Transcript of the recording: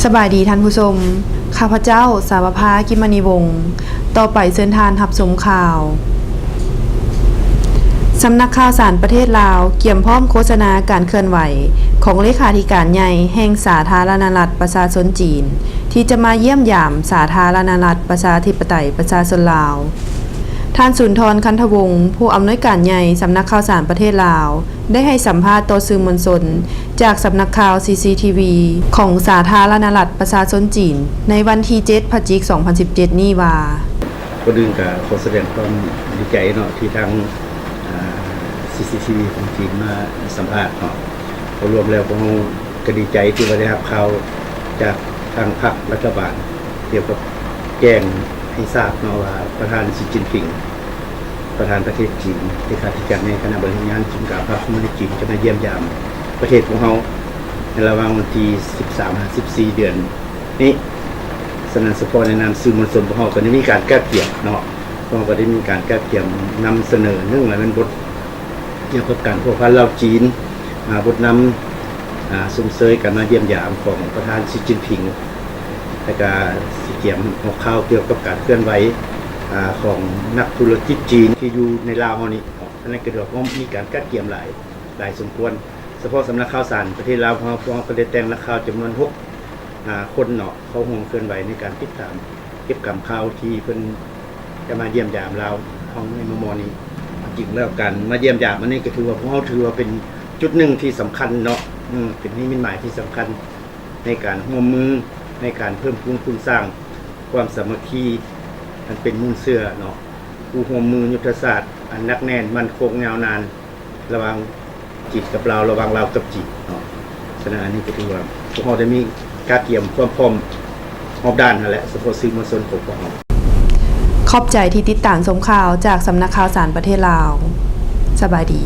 ສະບາຍດີທ່ານຜູ້ຊົມ, ຂ້າພະເຈົ້າ ສາວະພາ ກິມມະນີວົງ. ຕໍ່ໄປເຊີນທ່ານຮັບຊົມຂ່າວ. ສຳນັກຂ່າວສານປະເທດລາວ ກຽມພ້ອມໂຄສະນາການເຄື່ອນໄຫວຂອງເລຂາທິການໃຫຍ່ແຫ່ງສາທາລະນະລັດປະຊາຊົນຈີນ ທີ່ຈະມາຢ້ຽມຢາມສາທາລະນະລັດປະຊາທິປະໄຕປະຊາຊົນລາວ. ທ່ານ ສູນທອນ ຄັນທະວົງ ຜູ້ອຳນວຍການໃຫຍ່ສຳນັກຂ່າວສານປະເທດລາວ ໄດ້ໃຫ້ສຳພາດຕໍ່ສື່ມວນຊົນ ຈາກສຳນັກຂ່າວ ຊີຊີທີວີ ຂອງສາທາລະນະລັດປະຊາຊົນຈີນ ໃນວັນທີເຈັດ ພະຈິກ ສອງພັນສິບເຈັດນີ້ວ່າ, ກ່ອນອື່ນກໍຂໍສະແດງຄວາມດີໃຈເນາະ ທີ່ທາງ ອາ ຊີຊີທີວີ ຂອງຈີນມາສຳພາດເນາະ. ໂດຍລວມແລ້ວ ພວກເຮົາກໍດີໃຈທີ່ວ່າໄດ້ຮັບຂ່າວຈາກທາງພັກລັດຖະບານ ກ່ຽວກັບແຈ້ງໃຫ້ຊາບເນາະວ່າ ປະທານ ຊີ ຈິນຜິງ ປະທານປະເທດຈີນ ເລຂາທິການໃຫຍ່ຄະນະບໍລິຫານງານສູນກາງພັກຄອມມູນິດຈີນ ຈະມາຢ້ຽມຢາມປະເທດພວກເຮົາ ໃນລະຫວ່າງວັນທີສິບສາມຫາສິບສີ່ ເດືອນນີ້. ສະນັ້ນ ສະເພາະໃນນາມສື່ມວນຊົນ ພວກເຮົາກໍໄດ້ມີການກະກຽມເນາະ, ພວກເຮົາກໍໄດ້ມີການກະກຽມນຳສະເໜີ ໜຶ່ງລະແມ່ນບົດກ່ຽວກັບການພົວພັນລາວ-ຈີນ, ອາ ບົດນຳ ອາ ຊົມເຊີຍການມາຢ້ຽມຢາມຂອງປະທານ ຊີ ຈິນຜິງ ແລະກະຊິກຽມອອກຂ່າວກ່ຽວກັບການເຄື່ອນໄຫວ ອາ ຂອງນັກທຸລະກິດຈີນທີ່ຢູ່ໃນລາວເຮົານີ້. ອັນນັ້ນກໍຖືວ່າພວກເຮົາມີການກະກຽມຫຼາຍ ຫຼາຍສົມຄວນ. ສະເພາະສຳນັກຂ່າວສານປະເທດລາວຂອງເຮົາ ພວກເຮົາກໍໄດ້ແຕ່ງນັກຂ່າວຈຳນວນຫົກ ອາ ຄົນເນາະ ເຂົ້າຮ່ວມເຄື່ອນໄຫວໃນການຕິດຕາມເກັບກຳຂ່າວທີ່ເພິ່ນຈະມາຢ້ຽມຢາມລາວເຮົາໃນມໍ່ໆນີ້. ຈິງແລ້ວການມາຢ້ຽມຢາມອັນນີ້ກໍຖືວ່າ ພວກເຮົາຖືວ່າເປັນຈຸດໜຶ່ງທີ່ສຳຄັນເນາະ, ເປັນນິມິດໝາຍທີ່ສຳຄັນໃນການຮ່ວມມື ໃນການເພີ່ມພູນຄູນສ້າງຄວາມສາມັກຄີ ອັນເປັນມູນເຊື້ອເນາະ ຄູ່ຮ່ວມມືຍຸດທະສາດອັນໜັກແໜ້ນ ໝັ້ນຄົງ ຍາວນານ ລະຫວ່າງຈີນກັບລາວ, ລະຫວ່າງລາວກັບຈີນເນາະ. ສະນັ້ນ ອັນນີ້ກໍຖືວ່າພວກເຮົາໄດ້ມີການກຽມຄວາມພ້ອມຮອບດ້ານຫັ້ນແຫຼະ, ສະເພາະສື່ມວນຊົນຂອງພວກເຮົາ. ຂອບໃຈທີ່ຕິດຕາມຊົມຂ່າວຈາກສຳນັກຂ່າວສານປະເທດລາວ. ສະບາຍດີ.